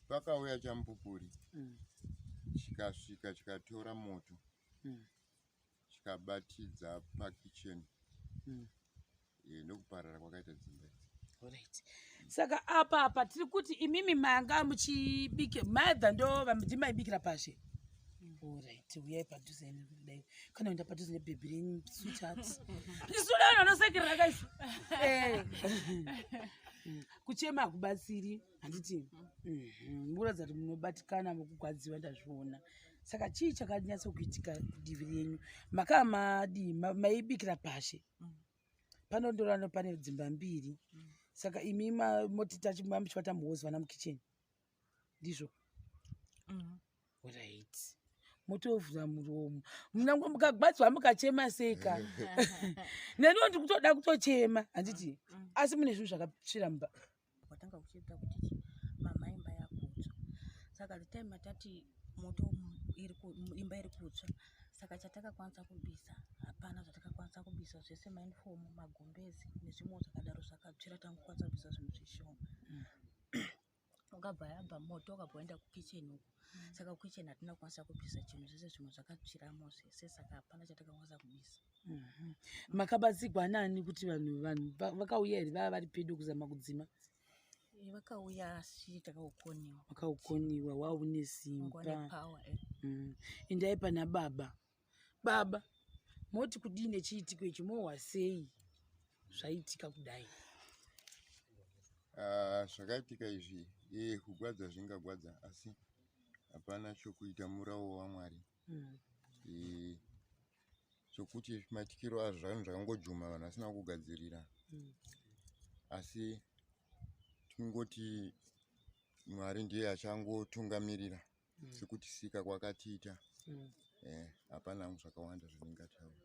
Pakauya chamupupuri chikasvika chikatora moto chikabatidza pakicheni ndokuparara kwakaita dzimba idzi. Alright. Saka apa apa tiri kuti imimi manga muchibike mother ndo ndimaibikira pashe. Alright, uyai padhuze kudai. Kana kuenda padhuze nebhebhi renyu sweetheart. Isu dai vanosekerera kaisi. Eh. Kuchema hakubatsiri, handiti? Mukuratidza kuti munobatikana mukugwadziwa ndazviona. Saka chii chakanyatsokuitika kudivi renyu? Makaa madii maibikira pashe. Pano ndorano pane dzimba mbiri. Saka imi moti tachimamuchibata mhozi vana mukitchen. Ndizvo. Right. Motovhura muromo. Munangwe mukagwadzwa mukachema seka. Neniwo ndiri kutoda kutochema, handiti? Asi mune zvinhu zvakatsvira mumba. Watanga kuchiita kuti mama imba yakutsva. Saka the time atati moto iri imba iri kutsva, saka chatakakwanisa kubisa hapana zvatakakwanisa kubisa, zvese mauniform, magumbezi nezvimwe zvakadaro zvakatsvira, tangokwanisa kubisa zvinhu zvishoma. Ukabva yabva moto ukabva waenda kukicheni uko, saka kukicheni hatina kukwanisa kubisa chinhu, zvese zvimwe zvakatsviramo zvese, saka hapana chatakakwanisa kubisa. Makabatsigwa nani kuti vanhu vakauya here vava vari pedo kuzama kudzima? Vakauya asi takaukoniwa. Makaukoniwa, waune simba. Endai pana baba. Baba, moti kudii nechiitiko ichi, mohwa sei zvaitika kudai? Zvakaitika izvi, kugwadza zvingagwadza, asi hapana chokuita, murawo waMwari. Sokuti maitikiro azvo zvakanhu zvakangojuma vanhu vasina kugadzirira. Asi tingoti Mwari ndiye achangotungamirira sekutisika kwakatiita. Hapana hangu zvakawanda zvandingataura.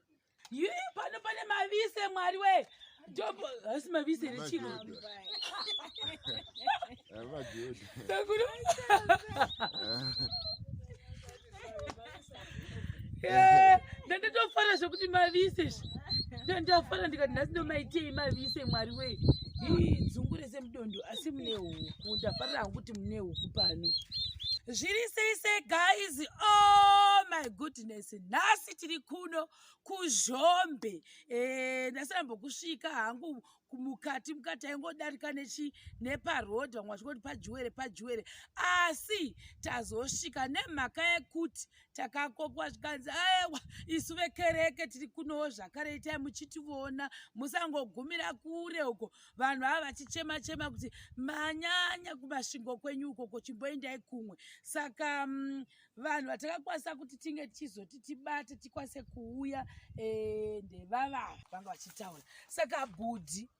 Yi, pano pane mavise, Mwari we. Ndopo hasi mavise here chiko? Majoda. Sekuru. Ndandotofara zvekuti mavise. Ndandafara ndikati nhasi ndomaitei mavise, Mwari we. Ii, dzungu rese mudondo, asi mune huku. Ndafarira hangu kuti mune huku pano. Zviri sei sei guys? Oh my goodness, nhasi tiri kuno kuZhombe. Ndasambosvika hangu mukati mukati, aingodarika nechi neparodhi, vamwe vachingoti pajuwere pajuwere, asi tazosvika nemhaka yekuti takakokwa zvikanzi aiwa, isu vekereke tiri kunowo zvakare, itai muchitiona, musangogumira kure uko. Vanhu ava vachichema chema kuti manyanya kuMasvingo kwenyu ukoko, chimboendai kumwe. Saka vanhu vatakakwanisa kuti tinge tichizoti tibate tikwanise kuuya ndevava vanga vachitaura. Saka bhudhi,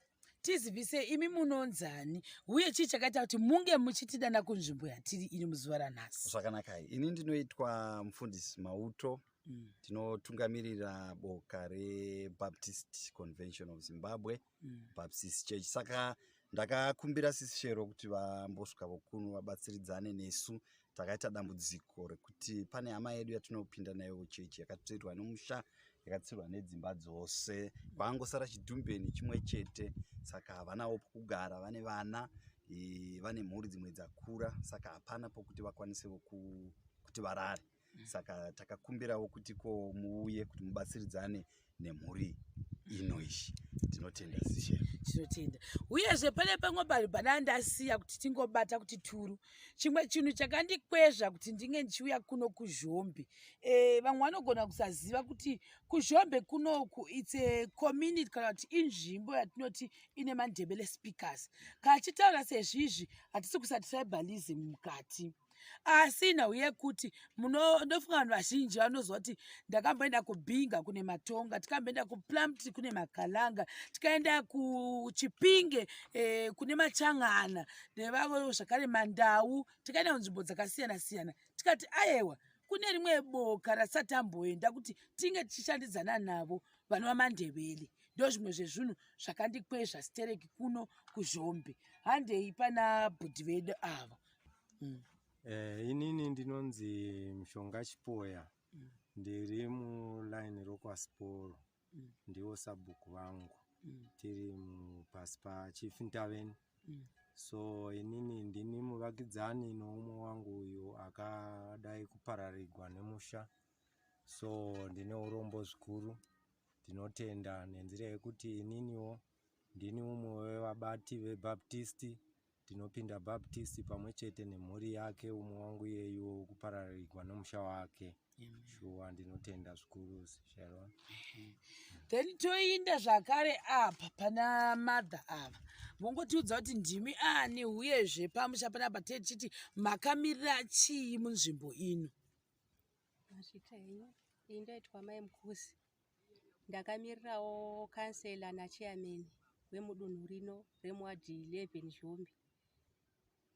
tizivise imi munonzani, uye chii chakaita kuti munge muchitidana kunzvimbo yatiri iri muzuva ranhasi? Zvakanakai, ini ndinoitwa Mufundisi Mauto. Ndinotungamirira boka reBaptist Convention of Zimbabwe, Baptist Church. Saka ndakakumbira Sisi Shero kuti vambosvika vokuno vabatsiridzane nesu. Takaita dambudziko rekuti pane hama yedu yatinopinda nayo chechi yakatsvirwa nomusha, yakatsvirwa nedzimba dzose, kwangosara chidhumbeni chimwe chete. Saka havanawo pokugara, vane vana, vane mhuri dzimwe dzakura, saka hapana pokuti vakwanisewo kuti varare. Saka takakumbirawo kuti ko muuye kuti mubatsiridzane nemhuri ino ishi. Tinotenda, Sishe. Tinotenda. Uyezve pane pamwe panhu pana ndasiya kuti tingobata kuti turu. Chimwe chinhu chakandikwezva kuti ndinge ndichiuya kuno kuZhombe, vamwe vanogona kusaziva kuti kuZhombe kunoku it's a community, kana kuti inzvimbo yatinoti ine maNdebele speakers. Kana tichitaura sezvizvi, hatisi kuisa tribalism mukati, asi nhau yekuti ndofunga vanhu vazhinji vanoziva kuti ndakamboenda kuBinga kune Matonga, tikamboenda kuPlumtree kune Makalanga, tikaenda kuChipinge kune Machangana nevavo zvakare Mandau, tikaenda kunzvimbo dzakasiyana siyana. Tikati ayewa, kune rimwe boka rasati tamboenda kuti tinge tichishandidzana navo, vanova maNdebele. Ndo zvimwe zvezvinhu zvakandikwezva stereki kuno kuZhombe. Handei pana bhudhi vedu ava. Inini ndinonzi Mushonga Chipoya. Ndiri mulaini rokwaSiporo. Ndiwo sabhuku vangu. Tiri pasi paChief Ntaveni. So inini ndini muvakidzani noumwe wangu uyu akadai kupararigwa nemusha. So ndine urombo zvikuru. Ndinotenda nenzira yekuti ininiwo ndini umwe wevabati veBaptist. Ndinopinda Baptist pamwe chete nemhuri yake umwe wangu iyeyuwo wekupararigwa nomusha wake. Shuwa ndinotenda zvikuru Sharon. Then toinda zvakare apa pana mother ava, vongotiudza kuti ndimi ani, uyezve pamusha panapa tichiti makamirira chii munzvimbo ino. Mazvita henyu, ini ndoitwa Mai Mukusi. Ndakamirirawo kansela nachairman wemudunhu rino remuwadhi 11 Zhombe.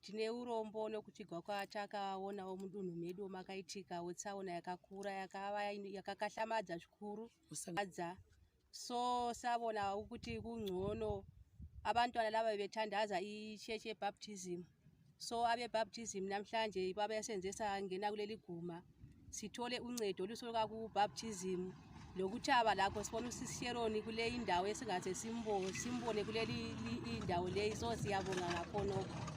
Tine urombo nekutigwa kwatakaonawo mudunhu medu makaitikawo tsaona yakakura yakava yakakahlamadza zvikuru adza. So sabona ukuthi kungcono abantwana laba bethandaza ichurch yebaptism. So abe-baptism namhlanje babesenze sangena kuleli guma sithole uncedo olusuka ku-baptism lokuthaba lakho sibona usisi Sharon kule indawo esingaze simbone kuleli indawo leyi. So siyabonga ngakhonokho.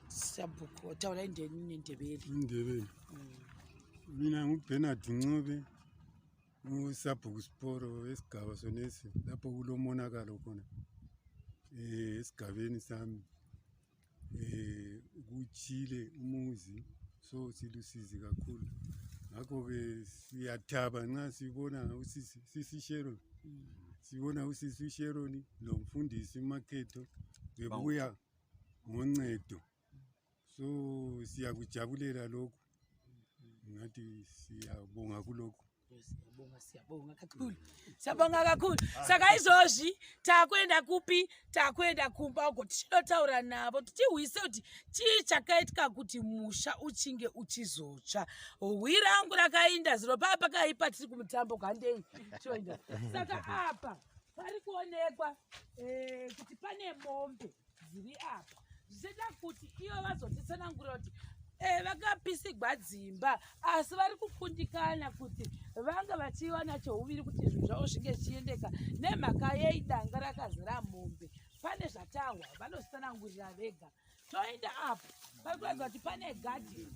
Sabhuku, taura indeni neNdebele. INdebele. Mina nguBernard Ncube, usabhuku Siporo esigaba sonesi lapho kulomonakalo khona esigabeni sami. Kutshile umuzi, so silusizi kakhulu. Ngakho-ke siyathaba nxa sibona usisi sisi Sharon. Sibona usisi Sharon lomfundisi Makhetho bebuya ngoncedo. So siyakujabulela lokhu. Ngathi siyabonga kulokhu. Siyabonga, siyabonga kakhulu, siyabonga kakhulu. Saka izvozvi takuenda kupi? Takuenda kumba uko tichinotaura navo tichihwise kuti chii chakaitika kuti musha uchinge uchizotsva. Hwi rangu rakainda ziro paa pakaipa, tiri kumutambo handei toenda. Saka apa pari kuonekwa kuti pane mombe dziri apa, zvichiita kuti ivo vazotitsanangurira kuti vakapisigwa dzimba asi vari kukundikana kuti vanga vachiwana chouviri kuti zvinhu zvavo zvinge zvichiendeka nemhaka yei danga rakazara mombe. Pane zvatahwa, vanozvitsanangurira vega. Toenda apo pari kuratidza kuti pane gadheni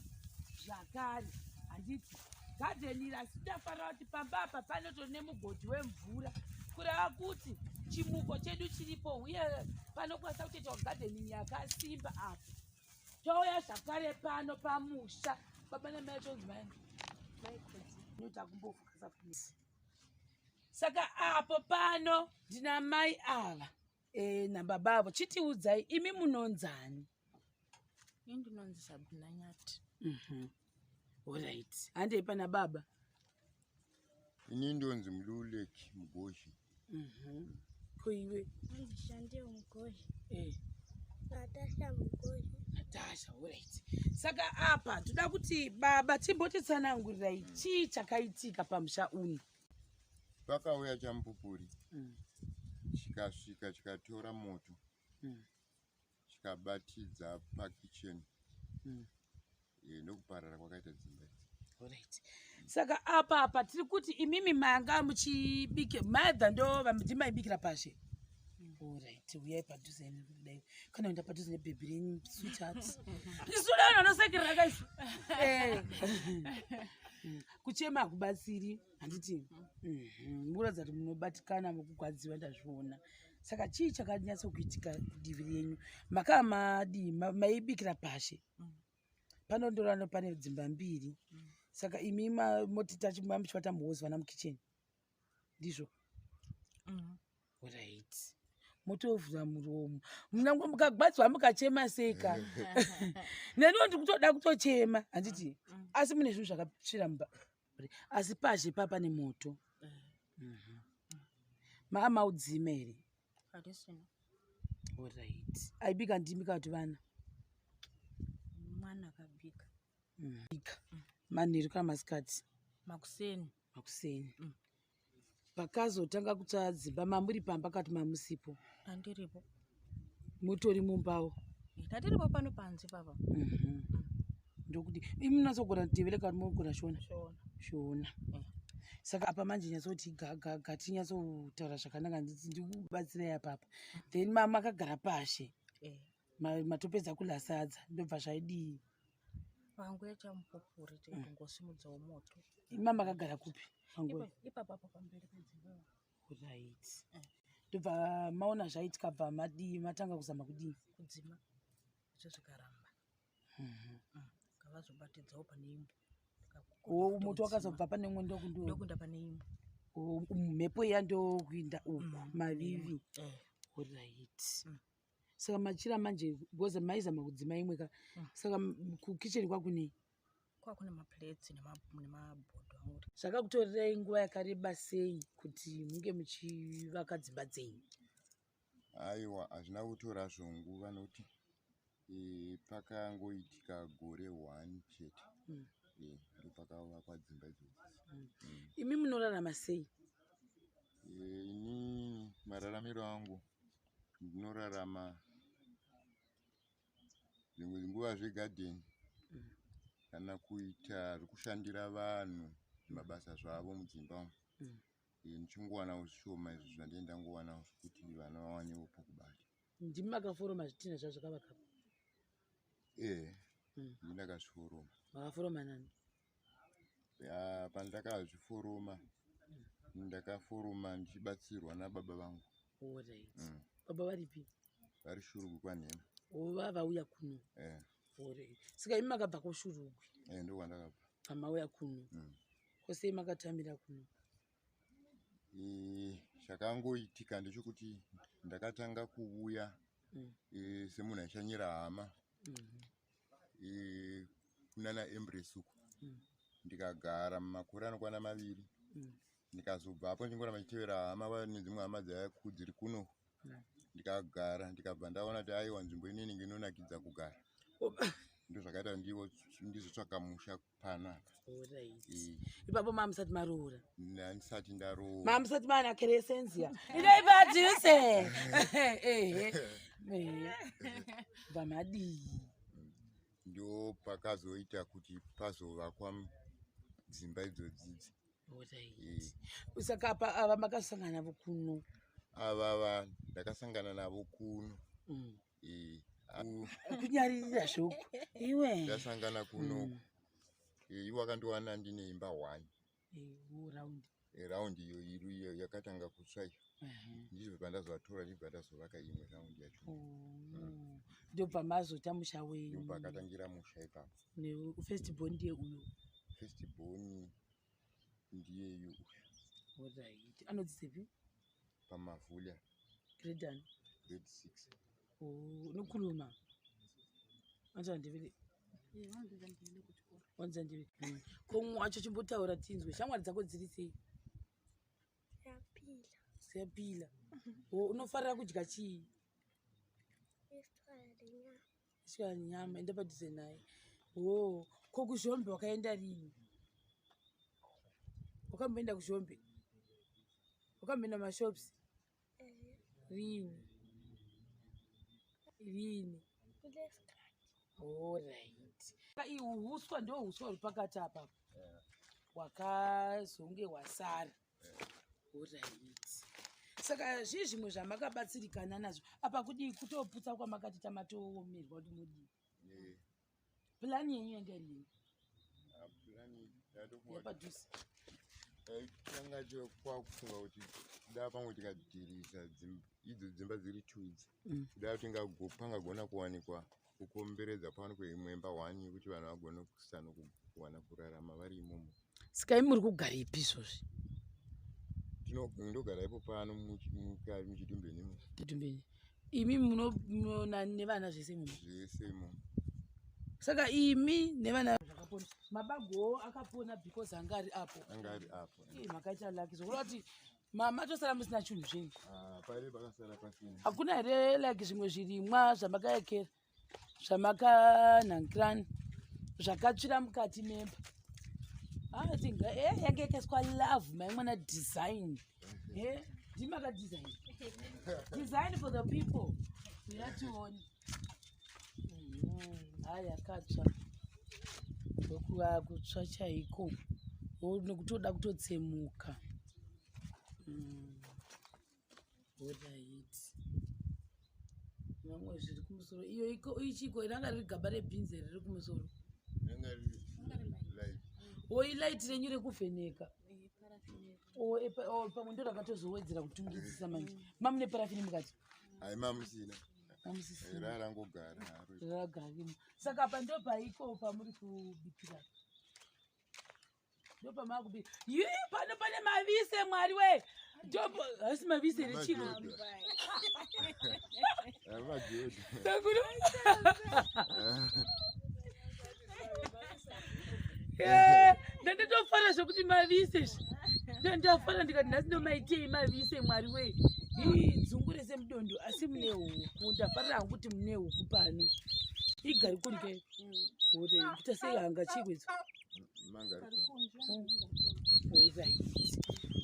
zvakare, handiti? Gadheni iri asi tafarira kuti pamba apa panotori nemugodhi wemvura, kureva kuti chimuko chedu chiripo, uye panokwanisa kutoitwa gadheni yakasimba apa. Touya zvakare pano pamusha, baba namai tonzi mai nota kumbofokasa. Saka apo pano ndina mai ava nababa avo. Chitiudzai, imi munonzani? Ini ndinonzi Sabina Nyati. Alright, handei pana baba. Ini ndonzi Mluleki Mugozhi. Ko iwe? Nonzi Shandeo Mugozhi. Natasha Mugozhi. Natasha, alright. Saka apa toda kuti baba timbotitsanangurirai chii chakaitika pamusha uno. Pakauya chamupupuri chikasvika chikatora moto chikabatidza pakicheni ndokuparara kwakaita dzimba idzi. Alright. Saka apa tiri kuti imimi manga muchibike, mother ndo ndimaibikira pashe. Alright, uyai padhuze kudai, kana kuenda padhuze nebhebhi renyu, sweetheart. Isu vanhu vanosekerera kaisi. Kuchema hakubatsiri, handiti? Mukuratidza kuti munobatikana mukugwadziwa, ndazviona. Saka chii chakanyatsokuitika divi renyu? Makaa madii maibikira pashe panondorano pane dzimba mbiri. Saka imi moti muchibata muhozi vana mukicheni, ndizvo? Right, motovhura muromo, munangwe mukagwadzwa mukachema seka neniwo ndiri kutoda kutochema, handiti? Asi mune zvinhu zvakatsvira mumba, asi pazhe pa pane moto. Maa maudzima here? Hatisina. Alright, aibika ndimi kana kuti vana? Mwana akabika. Bika manheru kana masikati? Makuseni. Makuseni. Pakazotanga kutsva dzimba mamuri pamba kati mamusipo? Andiripo. Mutori mumbawo? Tatiripo pano panze papa. Ndokuti imi munatsogona Ndebele kana munogona Shona? Shona. Shona. Saka apa manje nyatsoti gagaga tinyatsotaura zvakanaka, ndikubatsirai apapa. Then makagara pashe. Matopedza kulasadza, ndobva zvaidii? Pangu yachamupupuri taitongosimudzawo moto. Ima makagara kupi panguva? Ipapa apa pamberi pedzimba. Right, ndobva maona zvaitika, bva madii? Matanga kuzama kudii? Kudzima izvo zvikaramba. Ngavazobatidzawo pane imwe. O, moto wakazobva pane imwe ndokundo Ndokuenda pane imwe. O, mhepo iya ndokuinda uku, mavivi. Alright. Saka machira manje, because maizama kudzima imwe ka. Saka kukicheni kwakunei? Kwakune maplates nemabhodho angu. Zvakakutorerai nguva yakareba sei kuti munge muchivaka dzimba dzenyu? Aiwa, hazvina kutora zvonguva nokuti pakangoitika gore 1 chete. Ndopakavakwa dzimba idzodzi. Imi munorarama sei? Inini mararamiro angu, ndinorarama dzimwe nguva zvegadheni kana kuita zvekushandira vanhu mabasa zvavo mudzimba umu. Ndichingowanawo zvishoma izvo zvandinenge ndangowanawo zvekuti vana vawanewo pokubata. Ndimi makaforoma zvitina zvazvo zvakavakapo? Ehe. Ndini ndakazviforoma. Makaforoma nani? Ya, pandakazviforoma, ndakaforoma ndichibatsirwa nababa vangu. Alright. Baba varipi? Vari Shurugwi kwaNhema. Ova vauya kuno? Eh. Alright. Saka imi makabva kuShurugwi? Eh, ndokwandakabva. Pamauya kuno? Mm. Kosei makatamira kuno? Chakangoitika ndechekuti ndakatanga kuuya semunhu aishanyira hama kunana Embrace uku. Ndikagara mumakore anokwana 2. Ndikazobvapo ndichingoramba ndichitevera hama nedzimwe hama dziri kuno. Ndikagara, ndikabva ndaona kuti aiwa, nzvimbo ino inenge inonakidza kugara. Ndozvakaita ndizotsvaka musha panapa. Alright. Ipapo mamusati maroora? Ndisati ndaroora. Mamusati mana keresenzia inoi padhuze. Ehe, bva madii? Ndo pakazoita kuti pazovakwa dzimba idzodzidzi. Alright. Saka apa ava makasangana navo kuno? Ava ndakasangana navo kuno. Kunyaririra zvoku iwe. Ndasangana kunoku. Iwo akandiwana ndine imba 1. Raundi. Raundi iyo iri iyo yakatanga kutsva iyo. Ndizvo pandazovatora, ndibva ndazovaka imwe raundi yacho. Oh. Ndobva mazota musha wenyu? Ndopakatangira musha ipapo. First born ndiye uyo? First born ndiyeyu uyu. Alright. Anodzidzepi? PaMavhulya. Grade ani? Grade 6. Oh, unokhuluma anzwa Ndebele? Wanzwa Ndebele? Ko mumwe wacho, chimbotaura tinzwe. Shamwari dzako dziri sei? Siyaphila. Siyaphila. O, unofarira kudya chii? Isitshwala lenyama. Isitshwala nenyama. Enda padhuze naye. O, ko kuZhombe wakaenda rini? Wakamboenda kuZhombe? Wakamboenda mashops? Eh. Rini rini? Kulesikhathi. Alright. Iyi huswa, ndo huswa huri pakati apa hwakazonge hwasara. Alright. Saka zvii zvimwe zvamakabatsirikana nazvo apa? Kudii kutoputsa kwamakati tamatoomerwa kuti mudii? Purani yenyu yanga iri yei? Purani yatofunga kuti Yapadhuze. Tanga kwakufunga kuti da pamwe tikadhirisa idzo dzimba dziri two idzi, kuda pangagona kuwanikwa kukomberedza pawanikwe imwe imba one yekuti vanhu vagone kusano kuwana kurarama vari imomo. Saka imi muri kugara ipi izvozvi? Ndogara ipo pano muChitumbeni imo. Chitumbeni. Imi muno nevana zvese mumo? Zvese imomo. Saka imi nevana zvakapona, mabagowo akapona because anga ari apo? Anga ari apo. Ii, makaita lucky zvokureva kuti matosara musina chinhu zvenyu. Ah, paive pakasara pasina. Hakuna here like zvimwe zvirimwa zvamakaekera, zvamakanhangirana, zvakatsvira mukati memba? Atinga yange yakaiswa love, mai mwana design e ndimakadesign, design for the people. Uyatione hai, yakatsva ndokuva kutsva chaiko. Nekutoda kutotsemuka. Alright. Vamwe zviri kumusoro. Iyo iko ichiko ranga riri gaba rebhinzi riri kumusoro. Ranga riri light. O ilight renyu rekuvheneka. O o pamwe ndo rakatozowedzera kutungidzisa manje. Mamune parafini mukati? Hai, mamusina. Mamusisina. Rarangogara haro. Ragarimo. Saka apa ndo paiko pamuri kubikira? Ndo pamakubika. Yi pano pane mavise Mwari we. Ndopo hasi mavise here chiko? Majoda. Sakuru. Eh, ndanditofara zvekuti mavise izvi. Ndandafara ndikati nhasi ndomaitei mavise Mwari we. Ii dzungu rese mudondo asi mune huku. Ndafarira hangu kuti mune huku pano. Igari kurike. Ore kuita sei hanga chiko idzo? Alright.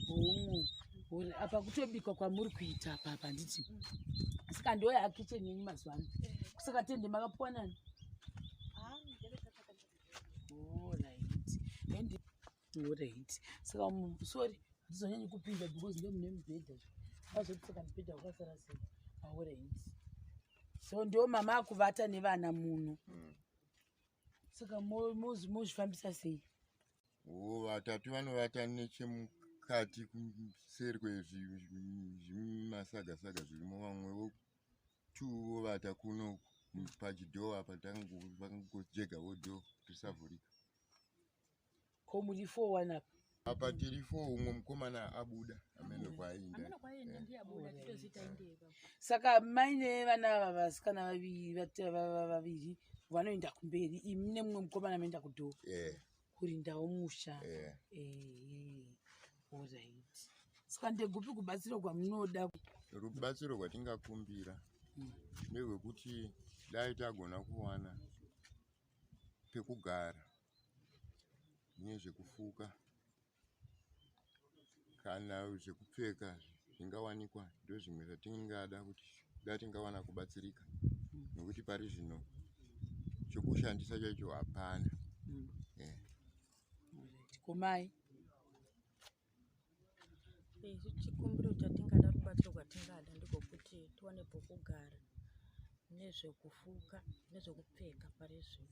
Hongu. Ore apa kutobikwa kwamuri kuita apa apa handiti. Saka ndo ya kitchen yenyu mazuva ano. Saka tende makapuwa nani? Alright. And alright. Saka sorry, handizonyanyi kupinda because ndo mune mubhedha. Azoti saka mubhedha wakasara sei? Alright. So ndo mama akuvata nevana muno. Saka mozvifambisa sei? O, vatatu vanovata nechemukati kuseri kwezvimasaga saga zvirimo, vamwewo two vovata kuno pachidhoo apa, tangojega dhoo risavhurika. Ko muri four one apa? Apa tiri four, umwe mukomana abuda amene kwaainda. Amene kwaenda ndiye abuda, titozita indeva. Saka maine vana ava vasikana vaviri vaviri vanoenda kumberi, imi nemumwe mukomana moenda kudhoo kurindawo musha. Alright. Saka ndegupi kubatsiro kwamunoda? Rubatsiro rwatingakumbira ndehwekuti dai tagona kuwana pekugara nezvekufuka kana zvekupfeka zvingawanikwa, ndozvimwe zvatingada kuti dai tingawana kubatsirika, nekuti pari zvino chokushandisa chacho hapana. Alright. Komai? Isu chikumbiro chatingada, rubatsiro rwatingada ndikokuti tiwane pokugara nezvekufuka nezvekupfeka pari zvino,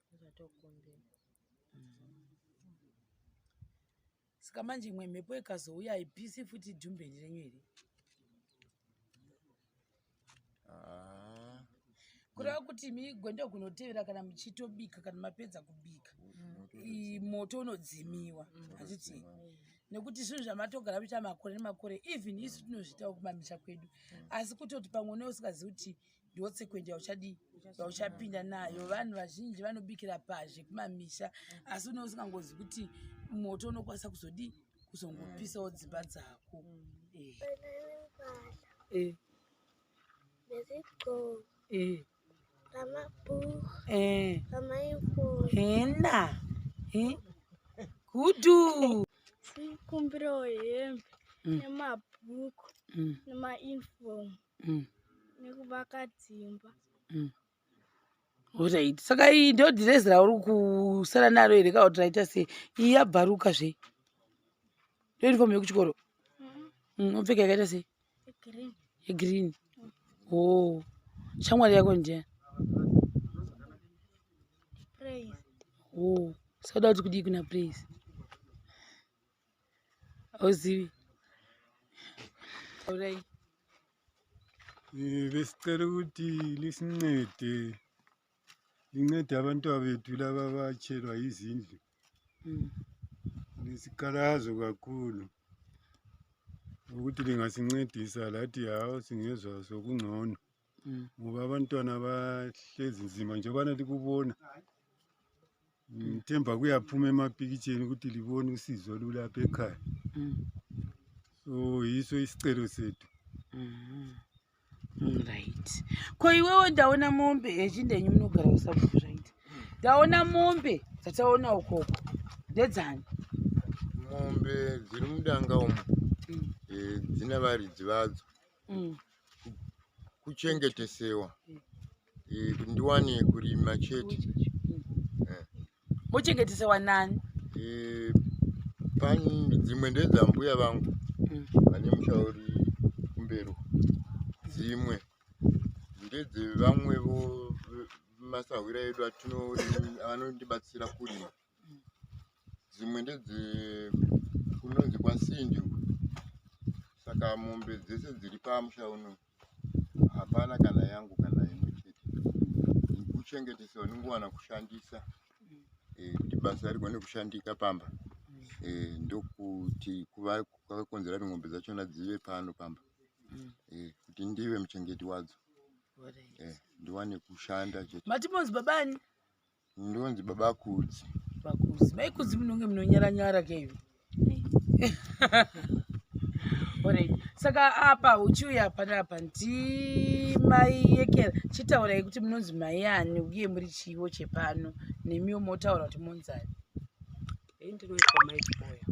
ndozvatokumbira. Saka manje imwe mhepo ikazouya haipisi futi dhumbeni renyu here? Ah, Kureva kuti migwendo kunotevera kana muchitobika, kana mapedza kubika, moto unodzimiwa, handiti? Nekuti zvinhu zvamatogara muchiita makore nemakore, even isu tinozviitawo kumamisha kwedu, asi kutoti pamwe une usingazivi kuti ndiwo tsekwende yauchadii yauchapinda nayo. Vanhu vazhinji vanobikira pazhe kumamisha, asi une usingangozivi kuti moto unokwanisa kuzodii kuzongopisawo dzimba dzako. Benempahla nezigqoko lamabhuku lamayunifomu. Hena. Gudu. Sikumbirawo hembe nemabhuku nemayunifomu nekuvaka dzimba. Alright. Saka iyi ndo dhirezi rauri kusara naro here kana kuti raita sei? Iyi yabvaruka zve. Ndo uniform yekuchikoro? Unopfeka yakaita sei? Yegreen. Yegreen. Oh. Shamwari yako ndiani? Praise. Oh. Saka uda kuti kudii kuna Praise? Hauzivi? Alright. Besicela ukuthi lisincede, lincede abantwana bethu laba abatshelwa izindlu. Lisikhalazo kakhulu ukuthi lingasincedisa lathi, hawu, singezwa sokungcono ngoba abantwana bahlezi nzima njengobana likubona. Ngithemba kuyaphuma emapikitsheni ukuthi libone usizo olulapha ekhaya. So yiso isicelo sethu. Right. Ko iwewe, ndaona mombe yechindenyu munogara kusabhuku, right? Ndaona mombe dzataona ukoko, ndedzani? Mombe dziri mudanga umu dzina varidzi vadzo. Kuchengetesewa kuti ndiwane kurima chete. Mochengetesewa nani? Eh, dzimwe ndedzambuya vangu mm. vane musha uri kumberi dzimwe ndedzevamwevo masahwira edu anondibatsira kurima dzimwe ndedze kunonzi kwasindi saka mombe dzese dziri pamusha uno hapana kana yangu kana imwe chete kuchengetesa unongowana kushandisa eh, kuti basa rigone kushandika pamba eh, ndokuti kwakakonzera kuti mombe dzachona dzive pano pamba eh, kuti ndive muchengeti wadzo ndiwane kushanda chete mati monzi babani ndonzi baba kudzi bakudzi mai kudzi munonge munonyara nyara keivi Alright. Saka apa uchiuya panapa ndimai yekera chitaurai kuti munonzi mai ani uye muri chiwo chepano nemiwo motaura kuti monzani. Ini ndinoitwa mai Chipoya.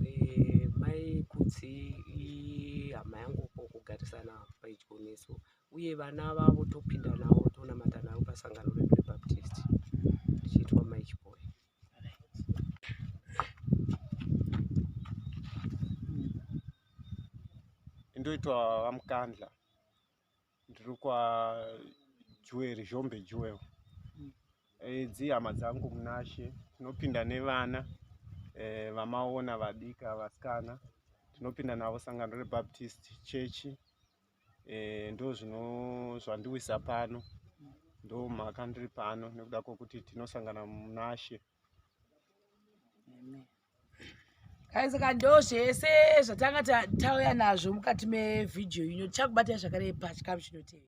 Eh, mai Kudzi ihama yangu ko kugarisana pedyo nesu uye vana vavo topinda navo tonamata navo pasangano redu rebaptist ndichiitwa mai Chipoya. Ndoitwa VaMukandla ndiri kwaJuweri Zhombe Jewel. Idzi hama dzangu munashe tinopinda nevana eh, vamaona vadika vasikana tinopinda navo sangano rebaptist chechi eh, ndo zvino zvandiwisa pano ndo mhaka ndiri pano nekuda kwokuti tinosangana munashe Kai saka ndo zvese zvatanga tauya nazvo mukati mevhidhiyo ino tichakubatai zvakare pachikamu chinotevera.